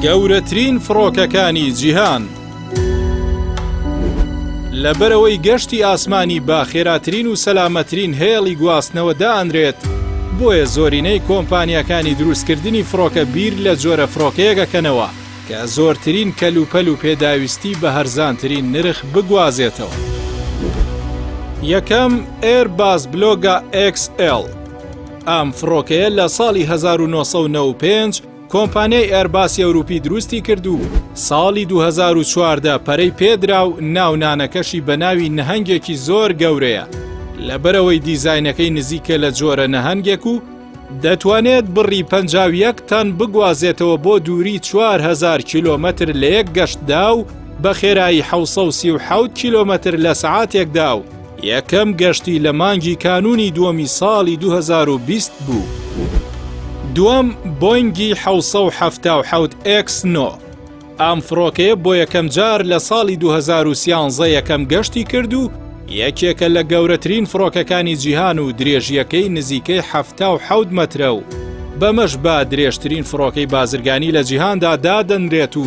گەورەترین فڕۆکەکانی جیهان. لەبەرئەوەی گەشتی ئاسمانی بە خێراترین و سەلامەترین هێڵی گواستنەوە دائەنرێت، بۆیە زۆرینەی کۆمپانیاکانی دروستکردنی فڕۆکە بیر لە جۆرە فڕۆکەیەک ئەکەنەوە کە زۆرترین کەلوپەل و پێداویستی بە هەرزانترین نرخ بگوازێتەوە. یەکەم، ئێرباس بلۆگا ئێکس ئێڵ. ئەم فڕۆکەیە لە ساڵی 1995 کۆمپانیای ئێرباسی ئەوروپی دروستی کرد و ساڵی 2014 پەرەی پێدرا و ناونانەکەشی بە ناوی نەهەنگێکی زۆر گەورەیە لەبەرئەوەی دیزاینەکەی نزیکە لە جۆرە نەهەنگێک و دەتوانێت بڕی 51 تەن بگوازێتەوە بۆ دووری 4000 کیلۆمەتر لە یەک گەشتدا و بە خێرایی 737 کیلۆمەتر لە سەعاتێکدا و یەکەم گەشتی لە مانگی کانوونی دووەمی ساڵی 2020 بوو. دووەم، بۆینگی 777 ئێکس 9. ئەم فڕۆکەیە بۆ یەکەم جار لە ساڵی 2013 یەکەم گەشتی کرد و یەکێکە لە گەورەترین فڕۆکەکانی جیهان و درێژییەکەی نزیکەی 77 مەترە و بەمەش بە درێژترین فڕۆکەی بازرگانی لە جیهاندا دادەنرێت و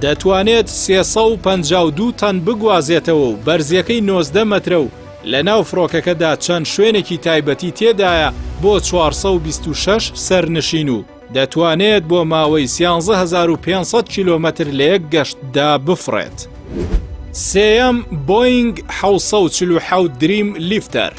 دەتوانێت 352 تەن بگوازێتەوە و بەرزییەکەی 19 مەترە و لەناو فڕۆکەکەدا چەند شوێنێکی تایبەتی تێدایە بۆ 426 سەرنشین و دەتوانێت بۆ ماوەی 13500 کیلۆمەتر لە یەک گەشتدا بفڕێت. سێیەم، بۆینگ 747 دریم لیفتەر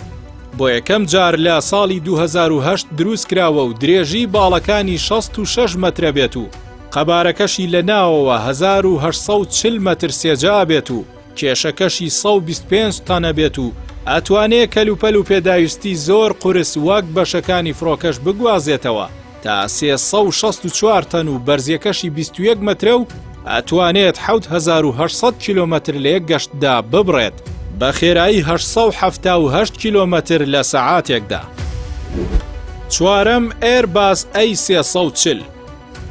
بۆ یەکەم جار لە ساڵی 2008 دروستکراوە و درێژی باڵەکانی 66 مەترە بێت و قەبارەکەشی لە ناوەوە 1840 مەتر سێجا بێت و کێشەکەشی 125 تەنە بێت و ئەتوانێ کەلوپەل و پێداویستی زۆر قورس وەک بەشەکانی فڕۆکەش بگوازێتەوە تا 364 تەن و بەرزیەکەشی 21 مەترە و ئەتوانێت 7800 کیلۆمەتر لە یەک گەشتدا ببڕێت بە خێرایی 878 کیلۆمەتر لە سەعاتێکدا. چوارەم، ئێرباس ئەی 340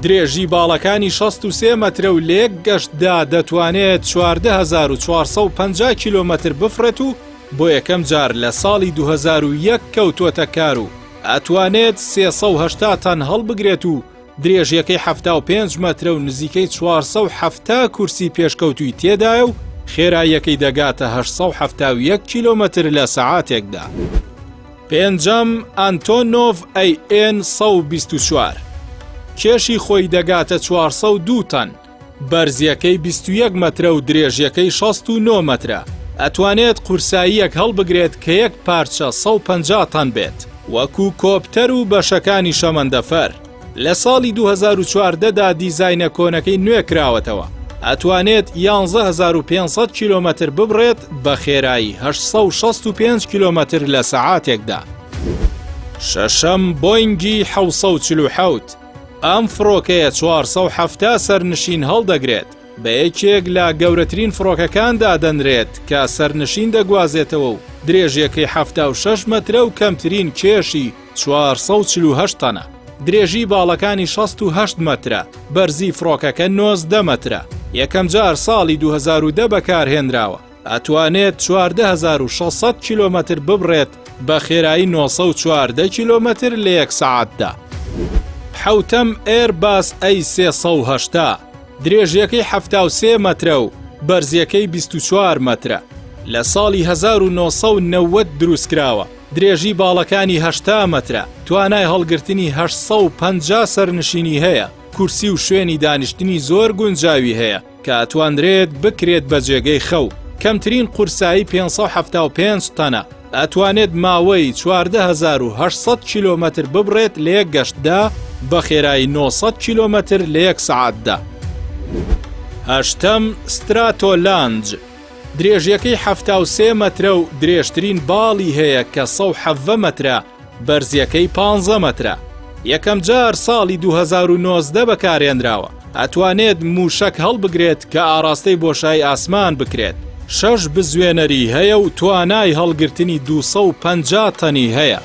درێژی باڵەکانی 63 مەترە و لە یەک گەشتدا دەتوانێت 14450 کیلۆمەتر بفڕێت و بۆ یەکەم جار لە ساڵی 2001 کەوتووەتە کار و ئەتوانێت 380 تەن هەڵبگرێت و درێژیەکەی 75 مەترە و نزیکەی 470 کورسی پێشکەوتووی تێدایە و خێراییەکەی دەگاتە 871 کیلۆمەتر لە سەعاتێکدا. پێنجەم، ئەنتۆنۆڤ ئەی ئێن 124 کێشی خۆی دەگاتە 402 تەن، بەرزییەکەی 21 مەترە و درێژییەکەی 69 مەترە، ئەتوانێت قورساییەک هەڵبگرێت کە یەک پارچە 150 تەن بێت، وەکو کۆپتەر و بەشەکانی شەمەندەفەر. لە ساڵی 2014 دا دیزاینە کۆنەکەی نوێ کراوەتەوە، ئەتوانێت 11500 کیلۆمەتر ببڕێت بە خێرایی 865 کیلۆمەتر لە سەعاتێکدا. شەشەم، بۆینگی 747 ئەم فڕۆکەیە 470 سەرنشین هەڵدەگرێت، بە یەکێک لە گەورەترین فڕۆکەکان دادەنرێت کە سەرنشین دەگوازێتەوە و درێژیەکەی 76 مەترە و کەمترین کێشی 448 تەنە. درێژی باڵەکانی 68 مەترە، بەرزی فڕۆکەکە 19 مەترە. یەکەمجار ساڵی 2010 بەکارهێنراوە. ئەتوانێت 14600 کیلۆمەتر ببڕێت بە خێرایی 914 کیلۆمەتر لە یەک سەعاتدا. حەوتەم، ئێرباس ئەی 380 درێژیەکەی 73 مەترە و بەرزیەکەی 24 مەترە. لە ساڵی 1990 دروستکراوە. درێژی باڵەکانی 80 مەترە، توانای هەڵگرتنی 850 سەرنشینی هەیە، کورسی و شوێنی دانیشتنی زۆر گونجاوی هەیە کە ئەتوانرێت بکرێت بە جێگەی خەو، کەمترین قورسایی 575 تەنە، ئەتوانێت ماوەی 14800 کیلۆمەتر ببڕێت لە یەک گەشتدا بە خێرایی 900 کیلۆمەتر لە یەک سەعاتدا. هەشتەم، ستراتۆلانج درێژیەکەی 73 مەترە و درێژترین باڵی هەیە کە 117 مەترە، بەرزیەکەی 15 مەترە. یەکەمجار ساڵی 2019 بەکارهێنراوە. ئەتوانێت مووشەک هەڵبگرێت کە ئاڕاستەی بۆشایی ئاسمان بکرێت. شەش بزوێنەری هەیە و توانای هەڵگرتنی 250 تەنی هەیە.